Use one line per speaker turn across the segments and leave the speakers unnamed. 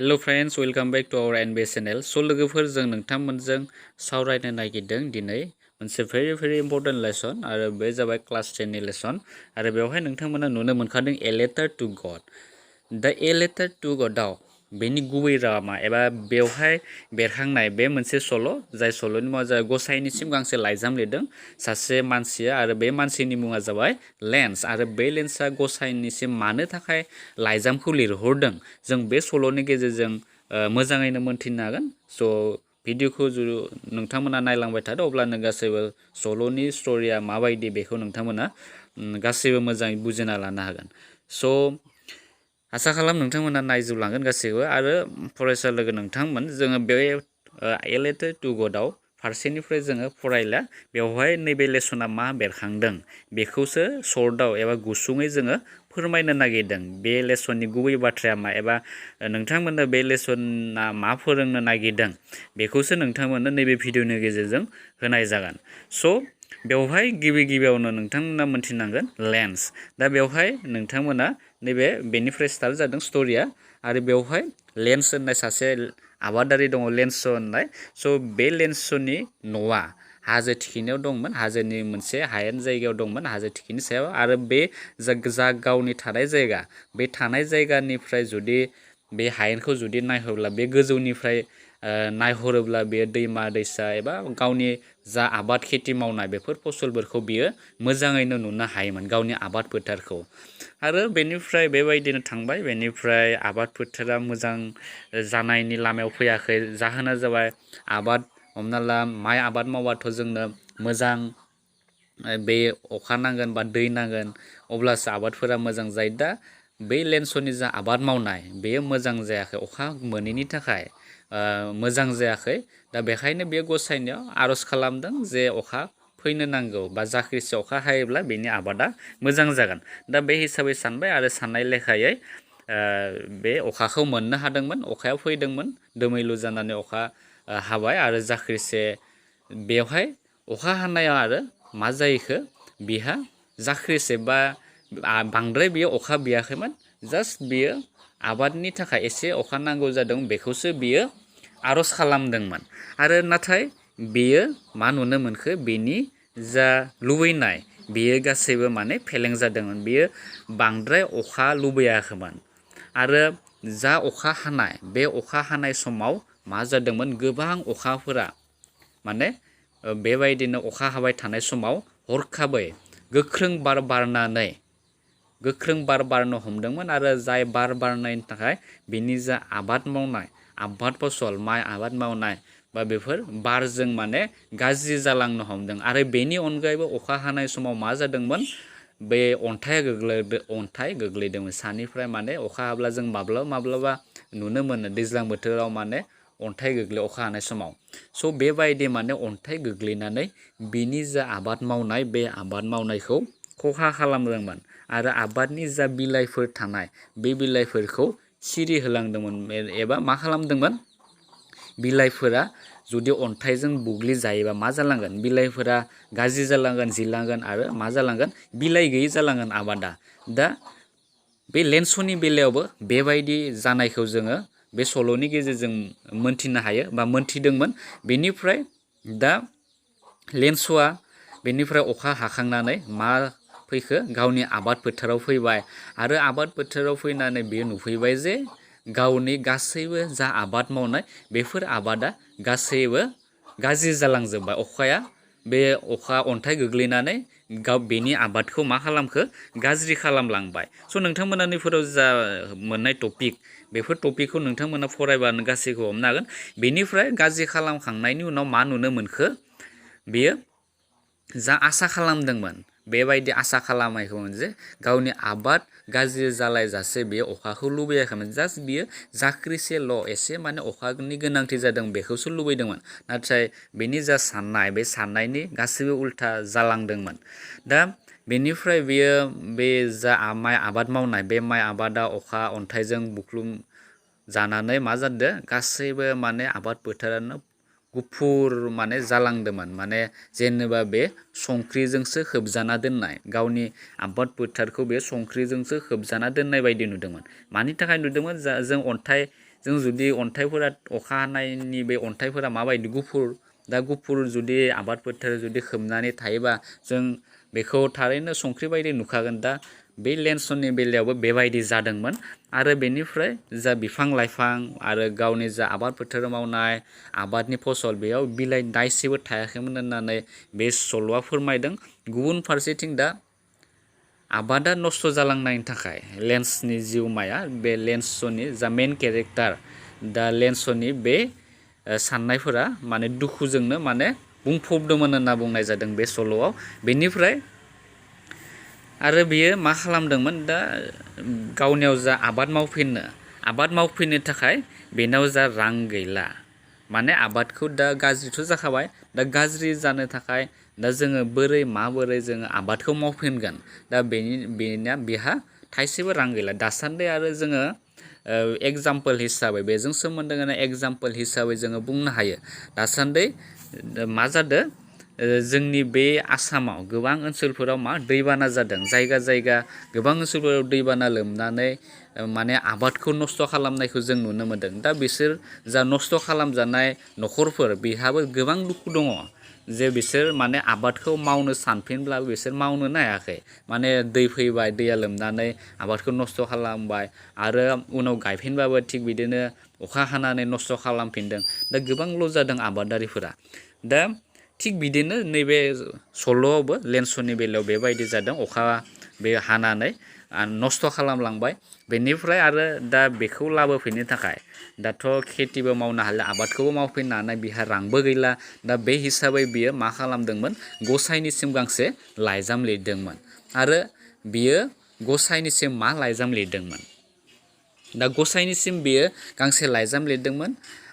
Hello friends, welcome back to our NBS channel. लोगोफोर जों नोंथांमोनजों सावरायनो नागिरदों दिनै मोनसे भेरि इम्पर्टेन्ट लेसन आरो बे जाबाय क्लास 10 नि लेसन आरो बेवहाय नोंथांमोना नुनो मोनखादों ए लेटार टू गड। दा ए लेटार टू गडआव बेनि गुबै रामा एबा बेवहाय बेरखांनाय बे मोनसे सल' जाय सल'नि मुङा जाबाय गसाइनिसिम गांसे लाइजाम लिरदों सासे मानसिया आरो बे मानसिनि मुङा जाबाय लेन्स आरो बे लेन्सआ गसाइनिसिम मानो थाखाय लाइजामखौ लिरहरदों जों बे सल'नि गेजेरजों मोजाङैनो मोनथिनो हागोन। स' भिडिअखौ जुदि नोंथांमोना नायलांबाय थादो अब्लानो गासैबो सल'नि स्ट'रिया माबायदि बेखौ नोंथांमोना गासैबो मोजाङै बुजिना लानो हागोन। स' आसा खालाम नोंथांमोना नायजोबलांगोन गासैबो आरो फरायसा लोगो नोंथांमोन जोङो बे ए लेटार टू गडआव फारसेनिफ्राय जोङो फरायला बेवहाय नैबे लेसना मा बेरखांदों बेखौसो सर्टआव एबा गुसुङै जोङो फोरमायनो नागिरदों। बे लेसननि गुबै बाथ्राया मा एबा नोंथांमोननो बे लेसना मा फोरोंनो नागिरदों बेखौसो नोंथांमोननो नैबे भिडिअनि गेजेरजों होनाय जागोन। स' बेवहाय गिबियावनो नोंथांमोना मोनथिनांगोन लेन्स। दा बेवहाय नोंथांमोना नैबे बेनिफ्राय स्टार्ट जादों स्ट'रिया आरो बेवहाय लेन्स होननाय सासे आबादारि दङ लेन्स होननाय। स' बे लेन्सनि न'आ हाजो थिखिनियाव दंमोन, हाजोनि मोनसे हायेन जायगायाव दंमोन, हाजो थिखिनि सायाव आरो बे जा गावनि थानाय जायगा बे थानाय जायगानिफ्राय जुदि बे हायेनखौ जुदि नायहरोब्ला बे गोजौनिफ्राय नायहरोब्ला बेयो दैमा दैसा एबा गावनि जा आबाद खेथि मावनाय बेफोर फसलफोरखौ बियो मोजाङैनो नुनो हायोमोन गावनि आबाद फोथारखौ। आरो बेनिफ्राय बेबायदिनो थांबाय, बेनिफ्राय आबाद फोथारा मोजां जानायनि लामायाव फैयाखै। जाहोना जाबाय आबाद हमना ला माइ आबाद मावबाथ' जोंनो मोजां बे अखा नांगोन बा दै नांगोन अब्लासो आबादफोरा मोजां जायो। दा बै लेन्सनि जा आबाद मावनाय बेयो मोजां जायाखै, अखा मोनैनि थाखाय मोजां जायाखै। दा बेखायनो बे गसाइनियाव आर'ज खालामदों जे अखा फैनो नांगौ बा जाख्रिसे अखा हायोब्ला बेनि आबादा मोजां जागोन। दा बे हिसाबै सानबाय आरो साननाय लेखायै बे अखाखौ मोननो हादोंमोन, अखाया फैदोंमोन, दोमैलु जानानै अखा हाबाय आरो जाख्रिसे बेवहाय अखा हानायाव आरो मा जायोखो बिहा जाख्रिसे बा बांद्राय बियो अखा बियाखैमोन, जास्ट बियो आबादनि थाखाय एसे अखा नांगौ जादों बेखौसो बियो आर'ज खालामदोंमोन। आरो नाथाय बेयो मा नुनो मोनखो बेनि जा लुबैनाय बेयो गासैबो माने फेलें जादोंमोन। बेयो बांद्राय अखा लुबैयाखैमोन आरो जा अखा हानाय बे अखा हानाय समाव मा जादोंमोन गोबां अखाफोरा माने बेबायदिनो अखा हाबाय थानाय समाव हरखाबै गोख्रों बार बारनो हमदोंमोन आरो जाय बार बारनायनि थाखाय बिनि जा आबाद मावनाय आबाद फसल माइ आबाद मावनाय बा बेफोर बारजों माने गाज्रि जालांनो हमदों। आरो बेनि अनगायैबो अखा हानाय समाव मा जादोंमोन बे अन्थाइ गोग्लैदोंमोन सानिफ्राय। माने अखा हाब्ला जों माब्लाबा नुनो मोनो दैज्लां बोथोराव माने अन्थाइ गोग्लैयो अखा हानाय समाव। स' बेबायदि माने अन्थाइ गोग्लैनानै बिनि जा आबाद मावनाय बे आबाद मावनायखौ खहा खालामदोंमोन आरो आबादनि जा बिलाइफोर थानाय बे बिलाइफोरखौ सिरि होलांदोंमोन एबा मा खालामदोंमोन बिलाइफोरा जुदि अन्थाइजों बुग्लि जायोबा मा जालांगोन बिलाइफोरा गाज्रि जालांगोन, जिलांगोन आरो मा जालांगोन बिलाइ गैयै जालांगोन आबादा। दा बे लेन्सनि बेलायावबो बेबायदि जानायखौ जोङो बे सल'नि गेजेरजों मोनथिनो हायो बा मोनथिदोंमोन। बेनिफ्राय दा लेन्सआ बेनिफ्राय अखा हाखांनानै मा फैखो गावनि आबाद फोथाराव फैबाय आरो आबाद फोथाराव फैनानै बियो नुफैबाय जे गावनि गासैबो जा आबाद मावनाय बेफोर आबादा गासैबो गाज्रि जालांजोबबाय। बे अखा अन्थाइ गोग्लैनानै बेनि आबादखौ मा खालामखो गाज्रि खालामलांबाय। स' नोंथांमोना नैफोराव जा मोननाय टपिक बेफोर टपिकखौ नोंथांमोना फरायबानो गासैखौ हमनो हागोन। बेनिफ्राय गाज्रि खालामखांनायनि उनाव मा नुनो मोनखो बेयो जा आसा खालामदोंमोन बेबायदि आसा खालामाखैमोन जे गावनि आबाद गाज्रि जालायजासे बेयो अखाखौ लुबैयाखैमोन, जास्ट बियो जाख्रिसेल' एसे माने अखानि गोनांथि जादों बेखौसो लुबैदोंमोन। नाथाय बेनि जा साननाय बे साननायनि गासैबो उल्था जालांदोंमोन। दा बेनिफ्राय बियो बे जा माइ आबाद मावनाय बे माइ आबादा अखा अन्थाइजों बुख्लुम जानानै मा जादों गासैबो माने आबाद फोथारानो गुफुर माने जालांदोंमोन। माने जेनेबा बे संख्रिजोंसो खोबजाना दोननाय गावनि आबाद फोथारखौ बे संख्रिजोंसो खोबजाना दोननाय बायदि नुदोंमोन। मानि थाखाय नुदोंमोन जों अन्थाइ जों जुदि अन्थाइफोरा अखा हानायनि बे अन्थाइफोरा माबायदि गुफुर दा गुफुर जुदि आबाद फोथार जुदि खोबनानै थायोबा जों बेखौ थारैनो संख्रि बायदि नुखागोन। दा बे लेन्सननि बेलायावबो बेबायदि जादोंमोन आरो बेनिफ्राय जा बिफां लाइफां आरो गावनि जा आबाद फोथाराव मावनाय आबादनि फसल बेयाव बिलाइ दाइसेबो थायाखैमोन होननानै बे सल'आ फोरमायदों। गुबुन फारसेथिं दा आबादा नस्थ' जालांनायनि थाखाय लेन्सनि जिउमाया बे लेन्सनि जा मेन केरेक्टार दा लेन्सनि बे साननायफोरा माने दुखुजोंनो माने बुंफबदोंमोन होनना बुंनाय जादों बे सल'आव। बेनिफ्राय आरो बियो मा खालामदोंमोन दा गावनियाव जा आबाद मावफिननो थाखाय बेनाव जा रां गैला माने आबादखौ दा गाज्रिथ' जाखाबाय दा गाज्रि जानो थाखाय दा जोङो माबोरै जोङो आबादखौ मावफिनगोन दा बेहा थाइसेबो रां गैला दासान्दि आरो जोङो एग्जाम्पोल हिसाबै बेजों सोमोन्दो गोनां एग्जाम्पोल हिसाबै जोङो बुंनो हायो दासान्दि मा जादों जोंनि बे आसामाव गोबां ओनसोलफोराव दैबाना जादों। जायगा गोबां ओनसोलफोराव दैबाना लोमनानै माने आबादखौ नस्थ' खालामनायखौ जों नुनो मोन्दों। दा बिसोर जा नस्थ' खालामजानाय न'खरफोर बेहाबो गोबां दुखु दङ जे बिसोर माने आबादखौ मावनो सानफिनब्लाबो बिसोर मावनोनो हायाखै। माने दै फैबाय, दैया लोमनानै आबादखौ नस्थ' खालामबाय आरो उनाव गायफिनबाबो थिग बिदिनो अखा हानानै नस्थ' खालामफिनदों। दा गोबां लस जादों आबादारिफोरा। दा थिग बिदिनो नैबे सल'आवबो लेन्सननि बेलायाव बेबायदि जादों। अखा बे हानानै नस्थ' खालामलांबाय। बेनिफ्राय आरो दा बेखौ लाबोफिननो थाखाय दाथ' खेथिबो मावनो हाला, आबादखौबो मावफिननो हानाय बिहा रांबो गैला। दा बे हिसाबै बियो मा खालामदोंमोन गसाइनिसिम गांसे लाइजाम लिरदोंमोन। आरो बियो गसाइनिसिम मा लाइजाम लिरदोंमोन दा गसाइनिसिम बियो गांसे लाइजाम लिरदोंमोन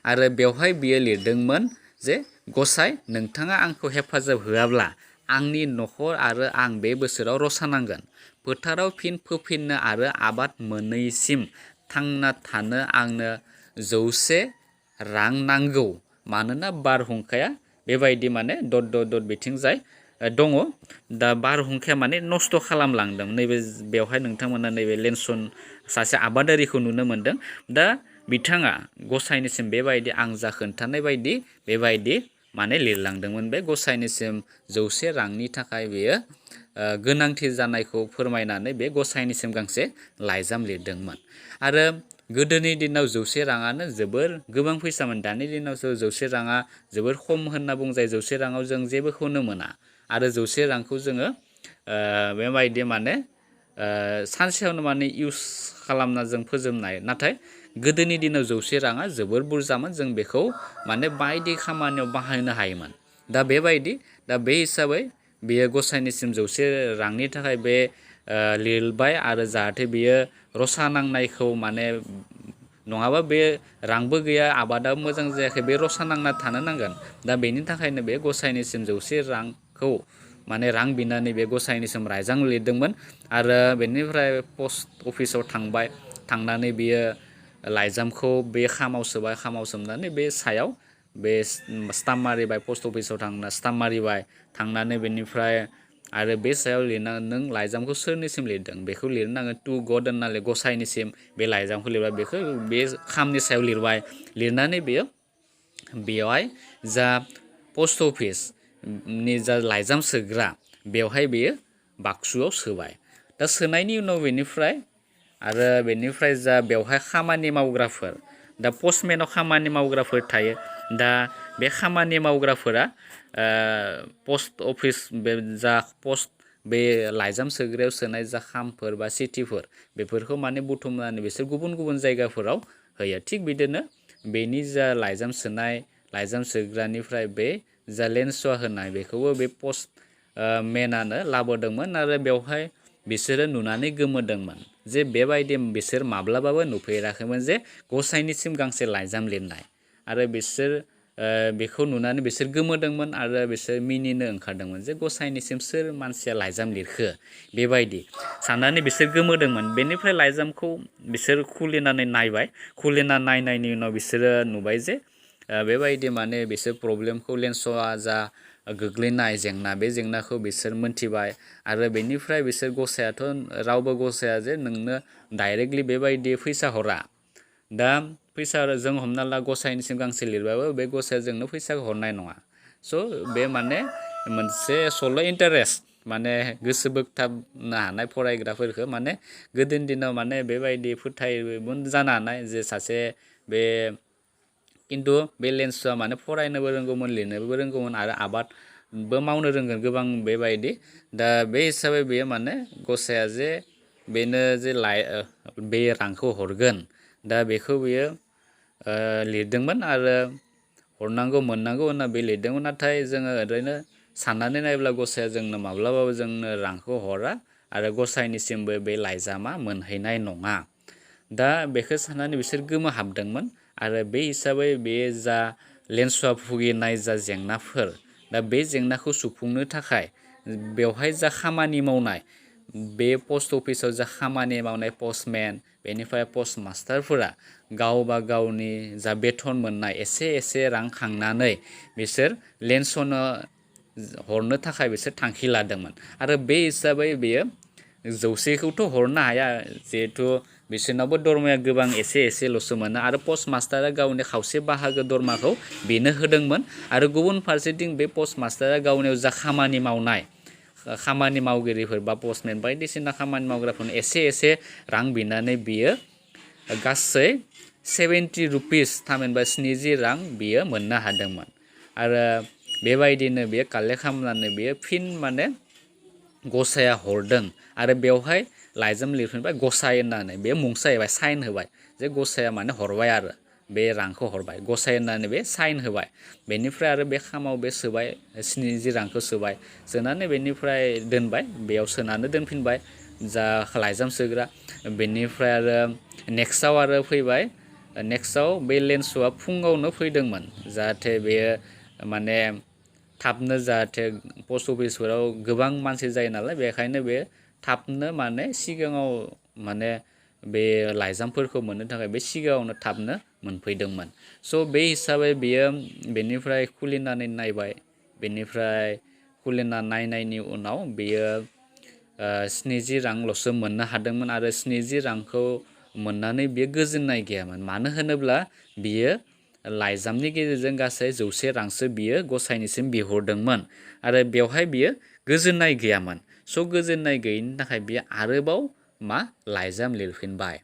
आरो बेवहाय बियो लिरदोंमोन जे गसाइ नोंथाङा आंखौ हेफाजाब होआब्ला आंनि न'खर आरो आं बे बोसोराव रसा नांगोन। फोथाराव फिन फोफिननो आरो आबाद मोनैसिम थांना थानो आंनो 100 रां नांगौ मानोना बारहुंखाया बेबायदि माने बिथिंजाय दङ। दा बारहुंखाया माने नस्थ' खालामलांदों। नैबे बेवहाय नोंथांमोना नैबे लेन्सन सासे आबादारिखौ नुनो मोन्दों। दा बिथाङा गसाइनिसिम बेबायदि आं जा खोन्थानाय बायदि बेबायदि माने लिरलांदोंमोन। बे गसाइनिसिम 100 रांनि थाखाय बेयो गोनांथि जानायखौ फोरमायनानै बे गसाइनिसिम गांसे लाइजाम लिरदोंमोन। आरो गोदोनि दिनाव 100 राङानो जोबोर गोबां फैसामोन। दानि दिनावसो 100 राङा जोबोर खम होनना बुंजायो। 100 राङाव जों जेबोखौनो मोना आरो 100 रांखौ जोङो बेबायदि माने सानसेयावनो माने इउस खालामना जों फोजोबनो हायो। नाथाय गोदोनि दिनाव 100 राङा जोबोर बुरजामोन। जों बेखौ माने बायदि खामानियाव बाहायनो हायोमोन। दा बेबायदि बे हिसाबै बेयो गसाइनिसिम 100 रांनि थाखाय बे लिरबाय आरो जाहाथे बियो रसा नांनायखौ माने नङाबा बे रांबो गैया, आबादाबो मोजां जायाखै, बे रसा नांना थानो नांगोन। दा बेनि थाखायनो बे गसाइनिसिम 100 रांखौ माने रां बिनानै बे गसाइनिसिम लाइजाम लिरदोंमोन। आरो बेनिफ्राय पस्ट अफिसाव थांनानै बियो लाइजामखौ बे खामाव सोबाय। खामाव सोमनानै बे सायाव बे स्टाम्प मारिबाय, पस्ट अफिसाव स्टाम्प मारिबाय। थांनानै बेनिफ्राय आरो बे सायाव लिरना नों लाइजामखौ सोरनिसिम लिरदों बेखौ लिरनांगोन। टु गड होननानै गसाइनिसिम बे लाइजामखौ लिरबाय। बेखौ बे खामनि सायाव लिरबाय। लिरनानै बेयो बेवहाय जा पस्ट अफिसनि जा लाइजाम सोग्रा बेवहाय बेयो बाक्सुआव सोबाय। दा सोनायनि उनाव बेनिफ्राय जा बेवहाय खामानि मावग्राफोर, दा पस्टमेनाव खामानि मावग्राफोर थायो। दा बे खामानि मावग्राफोरा पस्ट अफिस बे लाइजाम सोग्रायाव सोनाय जा खामफोर बा सिटिफोर बेफोरखौ माने बुथुमनानै बिसोर गुबुन गुबुन जायगाफोराव होयो। थिग बिदिनो बेनि जा लाइजाम सोग्रानिफ्राय बे जा लेन्सआ होनाय बेखौबो बे पस्ट मेनानो लाबोदोंमोन। आरो बेवहाय बिसोरो नुनानै गोमोदोंमोन जे बेबायदि बिसोर माब्लाबाबो नुफेराखैमोन जे गसाइनिसिम गांसे लाइजाम लिरनाय। आरो बिसोर बेखौ नुनानै बिसोर गोमोदोंमोन आरो बिसोर मिनिनो ओंखारदोंमोन जे गसाइनिसिम सोर मानसिया लाइजाम लिरखो बेबायदि साननानै बिसोर गोमोदोंमोन। बेनिफ्राय लाइजामखौ बिसोर खुलिनानै नायबाय। खुलिना नायनायनि उनाव बिसोरो नुबाय जे बेबायदि माने बिसोर प्रब्लेमखौ लेन्सआ जा गोग्लैनाय जेंना बे जेंनाखौ बिसोर मोनथिबाय। आरो बेनिफ्राय बिसोर रावबो गसाया जे नोंनो डाइरेक्टलि बेबायदि फैसा हरा। दा फैसा जों हमना ला गसाइनिसिम गांसे लिरबाबो बे गसाइया जोंनो फैसाखौ हरनाय नङा स' बे माने मोनसे सल' इन्टारेस्ट माने गोसो बोगथाबनो हानाय फरायग्राफोरखौ माने गोदोनि दिनाव माने बेबायदि फोथायोमोन जानो हानाय जे सासे बे खिन्थु बे लेन्सुआ माने फरायनोबो रोंगौमोन लिरनोबो रोंगौमोन आरो आबादबो मावनो रोंगोन गोबां बेबायदि दा बे हिसाबै बेयो माने गसाइया जे बेनो जे बे रांखौ हरगोन दा बेखौ बियो लिरदोंमोन आरो हरनांगौ मोननांगौ होनना बे लिरदोंमोन नाथाय जोङो ओरैनो साननानै नायोब्ला गसाइया जोंनो माब्लाबाबो जोंनो रांखौ हरा आरो गसाइनिसिमबो बे लाइजामा मोनहैनाय नङा दा बेखौ साननानै बिसोर गोमोहाबदोंमोन आरो बे हिसाबै बे जा लेन्सुआ भुगिनाय जा जेंनाफोर दा बे जेंनाखौ सुफुंनो थाखाय बेवहाय जा खामानि मावनाय बे पस्ट अफिसाव जा खामानि मावनाय पस्टमेन बेनिफ्राय पस्ट मास्टारफोरा गावबा गावनि जा बेथन मोननाय एसे रां खांनानै बिसोर लेन्सनो हरनो थाखाय बिसोर थांखि लादोंमोन आरो बे हिसाबै बेयो 100खौथ' हरनो हाया जिहेथु बिसोरनावबो दरमाया गोबां एसेल'सो मोनो आरो पस्ट मास्टारा गावनि खावसे बाहागो दरमाखौ बेनो होदोंमोन आरो गुबुन फारसेथिं बे पस्ट मास्टारा गावनियाव जा खामानि मावनाय खामानि मावगिरिफोर बा पस्टमेन बायदिसिना खामानि मावग्राफोरनो एसे रां बिनानै बियो गासै 70 रुपिस थामहिनबा 70 रां बियो मोननो हादोंमोन आरो बेबायदिनो बियो कालेक्ट खालामनानै बियो फिन माने गसाइया हरदों आरो बेवहाय लाइजाम लिरफिनबाय गसाइ होननानै बे मुंसा होबाय साइन होबाय जे गसाइया माने हरबाय आरो बे रांखौ हरबाय गसाइ होननानै बे साइन होबाय बेनिफ्राय आरो बे खामाव बे सोबाय 70 रांखौ सोबाय सोनानै बेनिफ्राय दोनबाय बेयाव सोनानै दोनफिनबाय जा लाइजाम सोग्रा बेनिफ्राय आरो नेक्स्टआव आरो फैबाय नेक्स्टआव बे लेन्सुआ फुङावनो फैदोंमोन जाहाथे बेयो माने थाबनो जाहाथे पस्ट अफिसफोराव गोबां मानसि जायो नालाय बेखायनो बे थाबनो माने सिगाङाव माने बे लाइजामफोरखौ मोननो थाखाय बे सिगाङावनो थाबनो मोनफैदोंमोन स' बे हिसाबै बियो बेनिफ्राय खुलिनानै नायबाय बेनिफ्राय खुलिना नायनायनि उनाव बियो 70 रांल'सो मोननो हादोंमोन आरो 70 रांखौ मोननानै बियो गोजोननाय गैयामोन मानो होनोब्ला बियो लाइजामनि गेजेरजों गासै 100 रांसो बियो गसाइनिसिम बिहरदोंमोन आरो बेवहाय बियो गोजोननाय गैयामोन स' गोजोननाय गैयिनि थाखाय बियो आरोबाव लाइजाम लिरफिनबाय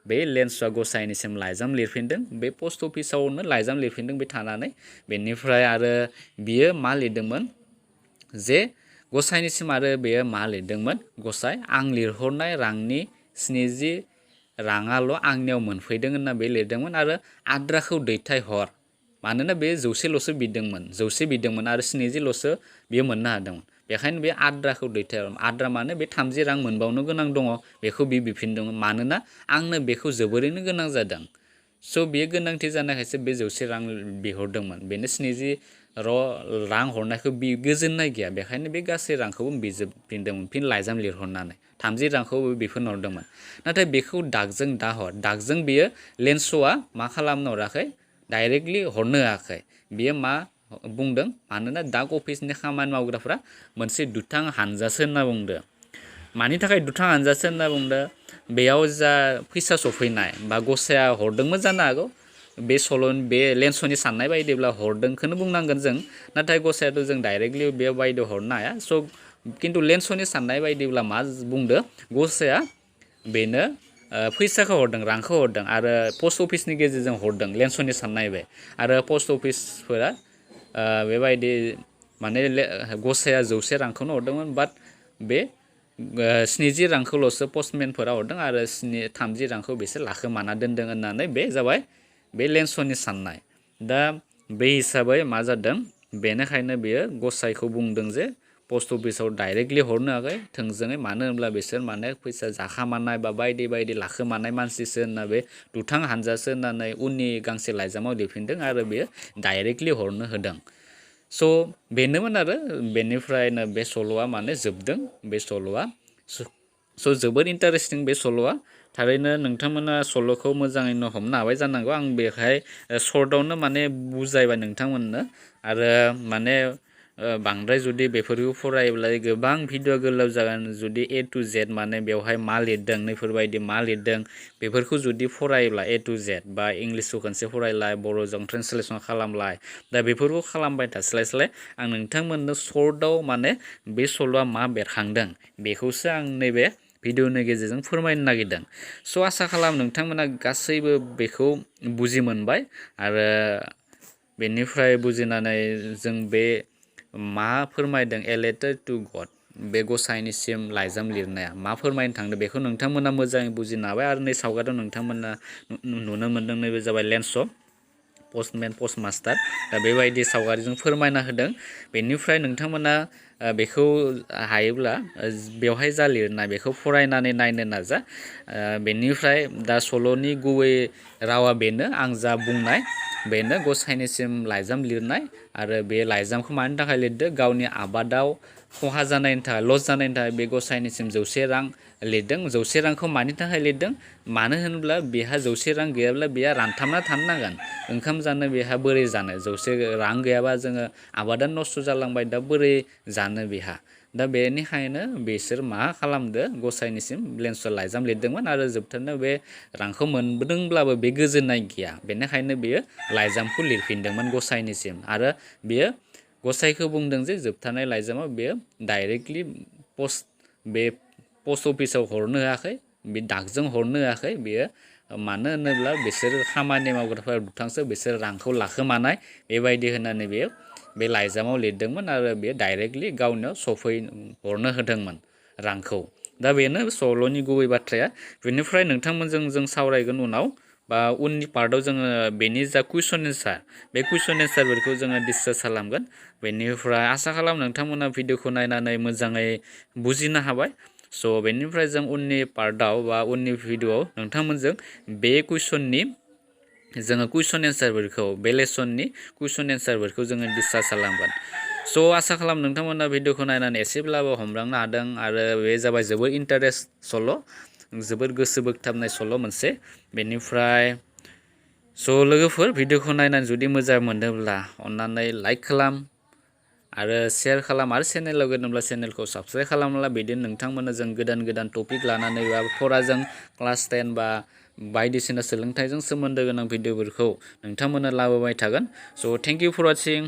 बे लेन्सुआ गसाइनिसिम लाइजाम लिरफिनदों बे पस्ट अफिसावनो लाइजाम लिरफिनदों बे थानानै बेनिफ्राय आरो बियो मा लिरदोंमोन जे गसाइनिसिम आरो बेयो मा लिरदोंमोन गसाइ आं लिरहरनाय रांनि 70 राङाल' आंनियाव मोनफैदों होनना बे लिरदोंमोन आरो आद्राखौ दैथायहर मानोना बे 100ल'सो बिदोंमोन 100 बिदोंमोन आरो 70ल'सो बियो मोननो हादोंमोन बेखायनो बे आद्राखौ दैथायहर आद्रा माने बे 30 रां मोनबावनो गोनां दङ बेखौ बियो बिफिनदोंमोन मानोना आंनो बेखौ जोबोरैनो गोनां जादों स' बेयो गोनांथि जानायखायसो बे 100 रां बिहरदोंमोन बेनो 70 रां हरनायखौ बि गोजोननाय गैया बेखायनो बे गासै रांखौबो बिजोबफिनदोंमोन फिन लाइजाम लिरहरनानै 30 रांखौबो बिफिनहरदोंमोन नाथाय बेखौ दागजों दागजों बियो लेन्सुआ मा खालामनो हराखै डाइरेक्टलि हरनो होआखै बियो मा बुंदों मानोना दाग अफिसनि खामानि मावग्राफ्रा मोनसे दुथां हानजासो होनना बुंदों मानि थाखाय दुथां हानजासो होनना बुंदों बेयाव जा फैसा सफैनाय बा गसाइया हरदोंमोन जानो हागौ बे लेन्सनि साननाय बायदिब्ला हरदोंखौनो बुंनांगोन जों नाथाय गसाइयाथ' जों डाइरेक्टलि बेबायदि हरनो हाया स' खिन्थु लेन्सनि साननाय बायदिब्ला मा बुंदो गसाइया बेनो फैसाखौ हरदों रांखौ हरदों आरो पस्ट अफिसनि गेजेरजों हरदों लेन्सनि साननाय बे आरो पस्ट अफिसफोरा बेबायदि माने गसाइया 100 रांखौनो हरदोंमोन बाट बे 70 रांखौल'सो पस्टमेनफोरा हरदों आरो 30 रांखौ बिसोर लाखोमाना दोनदों होननानै बे जाबाय बे लेन्सनि साननाय दा बे हिसाबै मा जादों बेनिखायनो बियो गसाइखौ बुंदों जे पस्ट अफिसाव डाइरेक्टलि हरनो हायाखै थोंजोङै मानो होनब्ला बिसोर माने फैसा जाखामानाय बा बायदि लाखोमानाय मानसिसो होनना बे दुथां हानजासो होननानै उननि गांसे लाइजामाव लिरफिनदों आरो बेयो डाइरेक्टलि हरनो होदों स' बेनोमोन आरो बेनिफ्रायनो बे सल'आ माने जोबदों बे सल'आ स' जोबोद इन्टारेस्टिं बे सल'आ थारैनो नोंथांमोना सल'खौ मोजाङैनो हमनो हाबाय जानांगौ आं बेहाय सर्टआवनो माने बुजायबाय नोंथांमोननो आरो माने बांद्राय जुदि बेफोरखौ फरायोब्ला गोबां भिडिअ गोलाव जागोन जुदि A to Z माने बेवहाय मा लिरदों नैफोरबायदि मा लिरदों बेफोरखौ जुदि फरायोब्ला A to Z बा इंलिसखौ खनसे फरायलाय बर'जों ट्रेन्सलेसन खालामलाय दा बेफोरखौ खालामबाय थास्लायस्लाय आं नोंथांमोननो सर्टआव माने बे सल'आ मा बेरखांदों बेखौसो आं नैबे भिडिअनि गेजेरजों फोरमायनो नागिरदों स' आसा खालाम नोंथांमोना गासैबो बेखौ बुजि मोनबाय आरो बेनिफ्राय बुजिनानै जों बे मा फोरमायदों ए लेटार टु गड बे गसाइनिसिम लाइजाम लिरनाया मा फोरमायनो थांदों बेखौ नोंथांमोना मोजाङै बुजिनो हाबाय आरो नै सावगारियाव नोंथांमोना नुनो मोनदों नैबे जाबाय लेन्स' पस्टमेन पस्टमास्टार दा बेबायदि सावगारिजों फोरमायना होदों बेनिफ्राय नोंथांमोना बेखौ हायोब्ला बेवहाय जा लिरनाय बेखौ फरायनानै नायनो नाजा बेनिफ्राय दा सल'नि गुबै रावा बेनो आं जा बुंनाय बेनो गसाइनिसिम लाइजाम लिरनाय आरो बे लाइजामखौ मानि थाखाय लिरदों गावनि आबादाव खहा जानायनि थाखाय लस जानायनि थाखाय बे गसाइनिसिम 100 रां लिरदों 100 रांखौ मानि थाखाय लिरदों मानो होनब्ला बेहा 100 रां गैयाब्ला बेहा रानथाबना थानो नांगोन ओंखाम जानो बेहा बोरै जानो 100 रां गैयाबा जोङो आबादा नस्थ' जालांबाय दा बोरै जानो बेहा दा बेनिखायनो बिसोर मा खालामदो गसाइनिसिम लेन्स' लाइजाम लिरदोंमोन आरो जोबथारनायाव बे रांखौ मोनबोदोंब्लाबो बे गोजोननाय गैया बेनिखायनो बियो लाइजामखौ लिरफिनदोंमोन गसाइनिसिम आरो बियो गसाइखौ बुंदों जे जोबथारनाय लाइजामाव बेयो डाइरेक्टलि पस्ट अफिसाव हरनो होआखै बे डाकजों हरनो होआखै बेयो मानो होनोब्ला बिसोर खामानि मावग्राफोरा दुथांसो बिसोर रांखौ लाखोमानाय बेबायदि होननानै बेयो बे लाइजामाव लिरदोंमोन आरो बेयो डाइरेक्टलि गावनियाव हरनो होदोंमोन रांखौ दा बेनो सल'नि गुबै बाथ्राया बेनिफ्राय नोंथांमोनजों जों सावरायगोन उनाव बा उननि पार्टआव जोङो बेनि जा कुइसन एन्सार बे कुइसन एन्सारफोरखौ जोङो डिसकास खालामगोन बेनिफ्राय आसा खालाम नोंथांमोना भिडिअखौ नायनानै मोजाङै बुजिनो हाबाय स' बेनिफ्राय जों उननि पार्टआव बा उननि भिडिअआव नोंथांमोनजों बे कुइसननि जोङो कुइसन एन्सारफोरखौ बे लेसननि कुइसन एन्सारफोरखौ जोङो डिसकास खालामगोन स' आसा खालाम नोंथांमोना भिडिअखौ नायनानै एसेब्लाबो हमदांनो हादों आरो बे जाबाय जोबोर इन्टारेस्ट सल' जोबोर गोसो बोगथाबनाय सल' मोनसे बेनिफ्राय स' लोगोफोर भिडिअखौ नायनानै जुदि मोजां मोनदोंब्ला अन्नानै लाइक खालाम आरो शेयार खालाम आरो चेनेलाव गोदानब्ला चेनेलखौ साबस्क्राइब खालामब्ला बिदिनो नोंथांमोना जों गोदान गोदान टपिक लानानै बा फराजों क्लास 10 बा बायदिसिना सोलोंथाइजों सोमोन्दो गोनां भिडिअफोरखौ नोंथांमोना लाबोबाय थागोन स' थेंक इउ फर वाचिं